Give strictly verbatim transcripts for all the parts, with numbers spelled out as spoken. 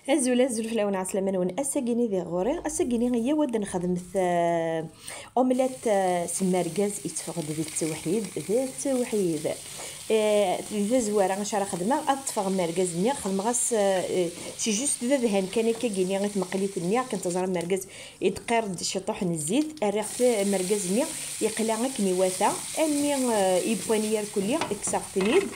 Azul, azul fell-awen, ɛeslama-nwen. Ass-agi-ni di ɣur-i, ass-agi-ni iyyaw ad nexdem t-, omelette, eh, s mergaz, itteffeɣ-d d ttewḥid, d ttewḥid. Eh, di tazwara, acu ara xedmeɣ? Ad ṭṭfeɣ mergaz-nni, xedmeɣ-as, eh, eh, c'est juste d adhan kan akka-gini i tmeqlit-nni, akken teẓram mergaz idqir-d ciṭuḥ n zzit, rriɣ-t mergaz-nni yeqla akken iwata, almi, eh, yewwan irkelli, kkseɣ-ten-id.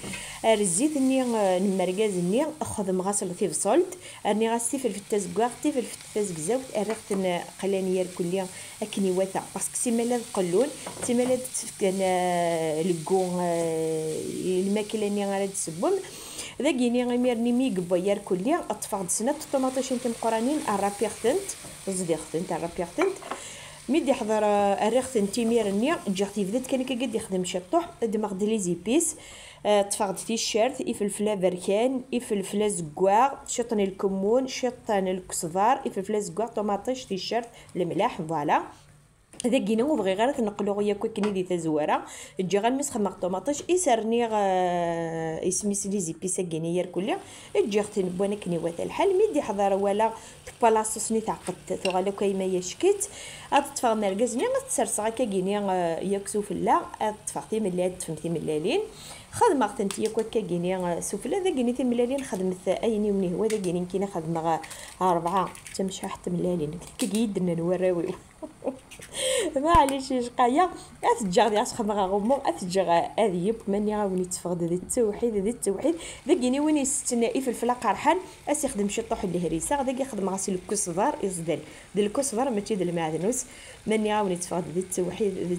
Ar zzit-nni, eh, n mergaz-nni, xedmeɣ-as tibṣelt, rniɣ-as tifelfelt tazeggaɣt, tifelfelt tazegzawt, rriɣ-ten qlan irkelli akken iwata, parce que simmal ad qellun, simmal ad d-ttefken, eh, le goût, eh, i lmakla-nni ara d-tessewwem. Dagini, imir-nni mi yewwa irkelli, ṭṭfeɣ-d snat ṭumaṭicin timeqqranin, rrapiɣ-tent, ẓdiɣ-tent, rrapiɣ-tent. Mi d-iḥḍer, eh, rriɣ-tent imir-nni, ǧǧiɣ-t yebda-d kan akka ad d-ixdem ciṭṭuḥ, ddmeɣ-d les épices, eh, ṭṭfeɣ-d ticcert, ifelfel aberkan, ifelfel azeggaɣ, ciṭ n lkemmun, ciṭ n lkesbar, ifelfel azeggaɣ, ṭumaṭic, ticcert, lemleḥ, voilà. Dagini ur bɣiɣ ara ad ten-qluɣ yakk akken i di tazwara. Ǧǧiɣ almi sxedmeɣ ṭumaṭic, is rniɣ, eh, isem-is, les épices-agi-ni irkelli. Ǧǧiɣ-ten wwan akken iwata lḥal. Mi d-iḥḍer walaɣ tewwa la sauce-nni teɛqed, tuɣal akk ayma yack-itt. Ad ṭṭfeɣ mergaz-nni, ad t-serseɣ akka-gini, eh, yakk sufella. Ad ṭṭfeɣ timellal, ad ṭṭfem timellalin. Xedmeɣ-tent yakk akka-gini, eh, sufella. Dagini timellalin xedmet ayen i wen-ihwa, dagini nekkini xedmeɣ, eh, rebɛa, d tamecḥaḥt tmellalin. Akka i yi-d-nnan warraw-iw. Maɛlic, icqa-ya, ad t-ǧǧeɣ di asxedmeɣ aɣummu, ad t-ǧǧeɣ ad yeww, ma nniɣ-awen itteffeɣ-d d ttewḥid, d ttewḥid. Dagini win isetten ifelfel aqerḥan, ad s-ixdem ciṭṭuḥ n lehrisa, dagi xedmeɣ-as lkusbar iẓdan. D lkusbar, mačči d lmeɛdnus. Ma nniɣ-awen itteffeɣ-d d ttewḥid, d